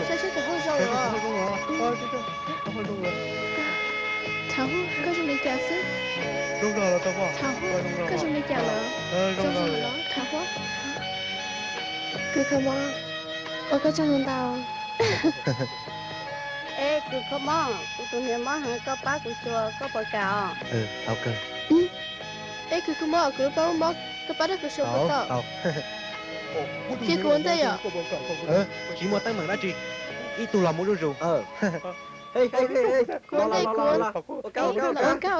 Saib seb txog hauj zoo os. Thaum ub koj zoo li cas xwb? Thaum ub koj zoo li cas lawm? Zoo zoo los thaum ub. Kws kho mob, ua koj tsaug ntau. Es kws kho mob, kuv tus niam mob heev, koj pab kuv xyuas koj puas kam os? Es kws kho mob, kuv pab mob, koj pab rau kuv xyuas puas tau? Cia kuv ua ntej yom. Tsis muaj teeb meem dab tsi, ib tug los mus zuj zus. Kuv ua ntej, kuv ua, ua kab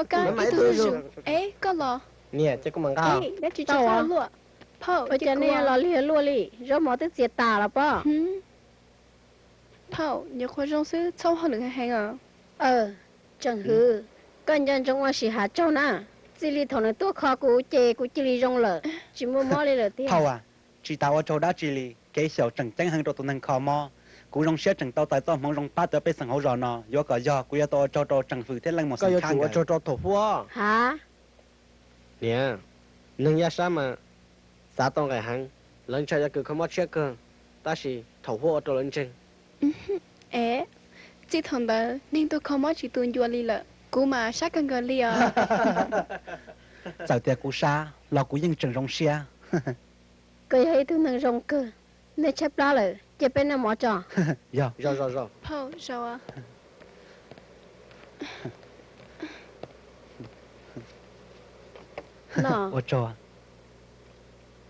ua kab, ib tug zuj zus. Es koj los? Niam, cia kuv mam nqa. Phauj, ua cas nej los lig luaj li, zaub mov twb txias tas los pob. Phauj, nyuam qhuav zoo xwb, txhob hauj lwm heev os. Tseem hwv, koj nco ntsoov ua sim hav tsaug na. Txij li thaum nws tuaj kho kuv ces kuv cia li zoo lawm, tsis muaj mob li lawm tiag. Phauj a, tsis tas ua tsaug dab tsi li, kev xyaum tseem ceeb heev rau tus neeg kho mob. Kuv zoo siab tseem tau txais txoj hmoov zoo pab tau pej xeem hauv zos no, yuav kom yog kuv yuav tau ua tsaug rau tseem hwm thiab leej muam Xeem Khab nkawd. Niam, neeg yaj sab mas xav tau nqaim heev, lawv ntshai cov kws kho mob tshiab kawg, tab sis thaum huab ua rau lawv ntseeg. Es, txij thaum ntawd neeg tuaj kho mob tsis tu ncua li lawm, kuv mas sab kawg nkaus li os. Txawm tias kuv sab los kuv yeej tseem zoo siab. Koj yog ib tug neeg zoo kawg, nej tshaib plab lawm, cia peb noj mov tso. Yog. Phauj, zaum. Ua tsaug. Nkauj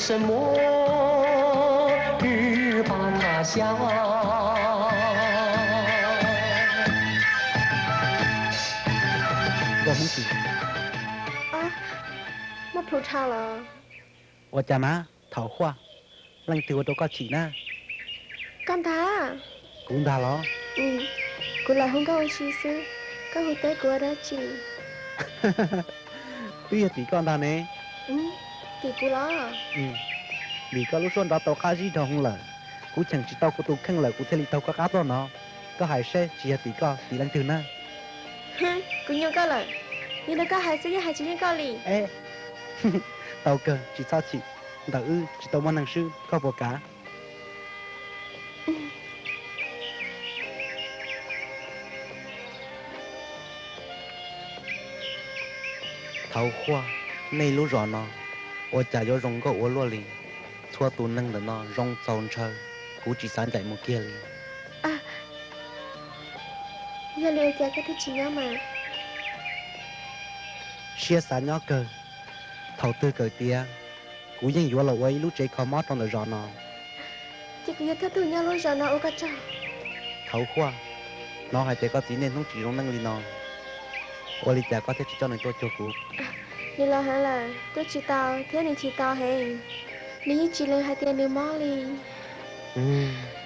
Hmoob Tsis, muaj plhus dhau los? Ua cas mas Thaum Huaj, leej twg ua rau koj chim na? Koj ntag. Kuv ntag los? Kuv lam hu nkauj ua si xwb, koj hu teb kuv ua dab tsi? Twb yog tim koj ntag ne. Tim kuv los? Vim koj lub suab nrov tau qab zib dhau hwv lawm, kuv cheem tsis tau kuv tus kheej lawm kuv thiaj li taug koj qab tuaj no. Koj hais seb tsis yog tim koj tim leej twg na? Kuv nyuaj koj lawm, yog li koj hais xwb yeej hais tsis yeej koj li. Tau kawg tsis txhob chim, ntawm wb tsis tau muaj neeg swb koj puas kav? Thaum Huaj, nej lub zos no ua cas yuav zoo nkauj ua luaj li. Txhua tus neeg ntawm no zoo txaus ntshaw, kuv tsis xav ncaim mus kiag li. Yog li ua cas koj thiaj tsis nyob mas? Siab xav nyob kawg. Thaum twg kawm tiav, kuv yeej yuav los ua ib lub tsev kho mob rau ntawm zos no. Ces kuv yuav thawj tug nyob lub zos no ua koj tsaug. Thaum Huaj, hnov hais tias koj txiv niaj hnub tsis zoo neej li no, ua li cas koj thiaj tsis coj nws tuaj cuag kuv? Nws laus heev lawm, tuaj tsis tau thiab nws chim tau heev. Nws yeej tsis lees hais tias nws mob li.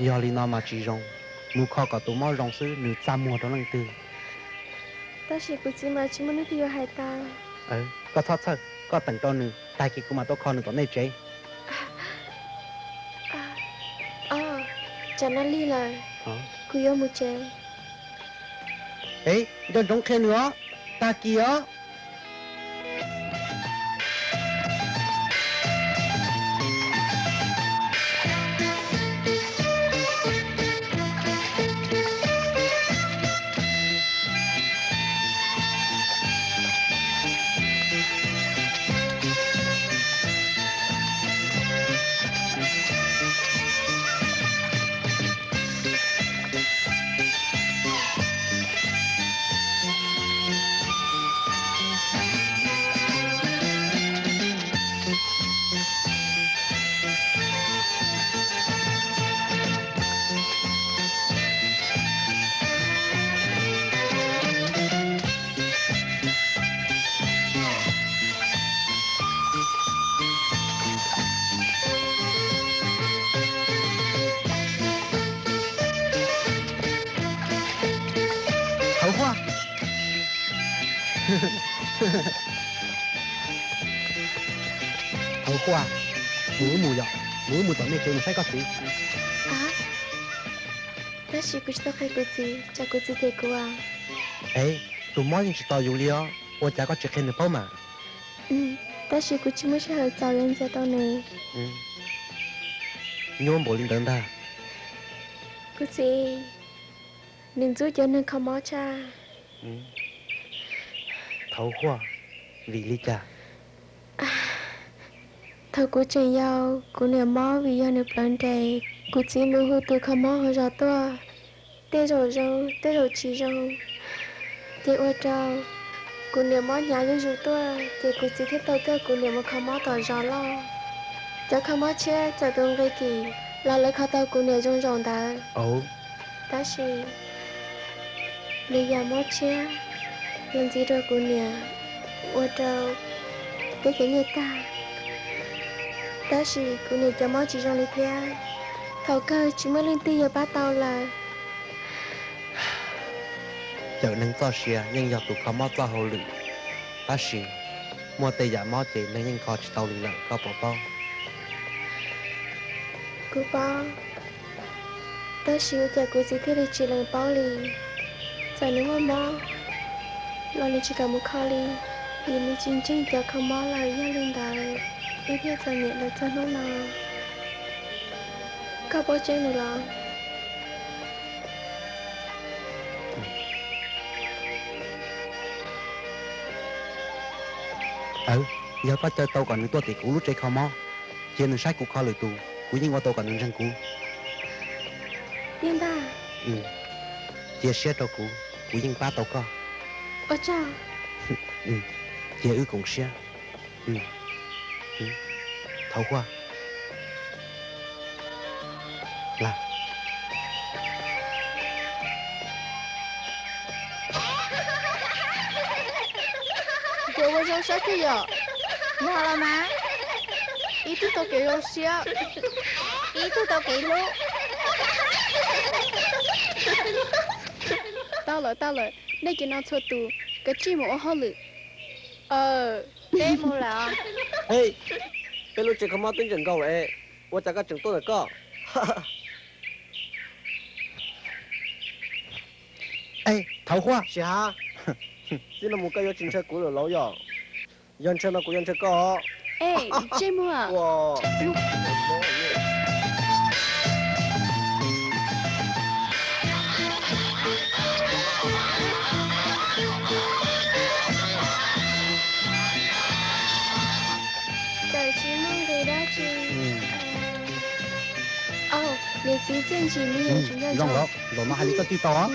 Yog li no mas tsis zoo, mus kho kom tus mob zoo xwb nws txaj muag rau leej twg. Tab sis kuv txiv mas tsis muaj leej twg yuav hais tau. Koj txhob txhawj, koj teem rau nws, tag kis kuv mam tuaj kho nws tom nej tsev. Tsam no lig lawm, kuv yuav mus tsev. Es nco ntsoov qhia nws os, tag kis os. Thaum Huaj, mus wb mus yom, mus wb mus tom nej tsev mus saib koj txiv. Tab sis kuv tsis tau qhia kuv txiv, tsam kuv txiv them kuv. Es, tus mob yeej tsis tos yus li os, ua cas koj tsis qhia nws paub mas? Tab sis kuv tsis muaj sij hawm txaus yuav ntxias tau nws. Nyuaj npaum li ntawd ntag. Kuv txiv, nws ntxub cov neeg kho mob tshaj. Thaum Huaj, vim li cas? Thaum kuv tseem yau, kuv niam mob vim yog nws plawv nres. Kuv txiv mus hu tus kho mob hauv zos tuaj, tej zaum zoo, tej zaum tsis zoo. Ces ua rau kuv niam mob hnyav zuj zus tuaj, ces kuv txiv thiaj tau coj kuv niam mus kho mob tom zos loj. Cov kho mob tshiab txawm tus nqi kim los lawv kho tau kuv niam zoo zaum ntawd. Tab sis lawv yam mob tshiab los ntxiv rau kuv niam, ua rau peb cov nyiaj tag. Tab sis kuv niam cov mob tsis zoo li thiab, thaum kawg tsis muaj leej twg yuav pab tau lawm. Cawm neeg txoj sia yeej yog tus kho mob txoj hauj lwm, tab sis muaj tej yam mob ces neeg yeej kho tsis tau li lawm, koj puas paub? Kuv paub, tab sis ua cas kuv txiv thiaj li tsis lees paub li? Txawm nws muaj mob los nws tsis kam mus kho li, vim nws tsis ntseeg cov kho mob lawm. Yog li ntawd, wb thiaj txom nyem los txog hnub no. Koj paub tseeb nws los? Yog koj caw tau kom nws tuaj tim kuv lub tsev kho mob, cia nws saib kuv kho lwm tus, kuv yeej ua tau kom nws ntseeg kuv. Tiag ntag. Cia siab rau kuv, kuv yeej pab tau koj. Ua tsaug. Cia wb koom siab. Thaum Huaj, ua zoo saib thiab yom. Lag los mas, ib tug tau kev zoo siab, ib tug tau kev hlub. Tau lawm, tau lawm, nej cov no txhua tus kav tsij mus ua hauj lwm. Peb mus lawm. Peb lub tsev kho mob twb ntseem nkaus lawm, ua cas koj tseem tuaj ntawm koj? Thaum Huaj, txij no mus koj yuav tsis ntshaw kuv lawm lauj yom? Yog ntshaw no kuv yuav ntshaw koj. Ej, ntsej muag. Txawm tsis muaj nqis dab tsi. Niam txiv txiaj ntsig me nyuam tsis nco ntsoov. Zaum no hais li koj tij tau os.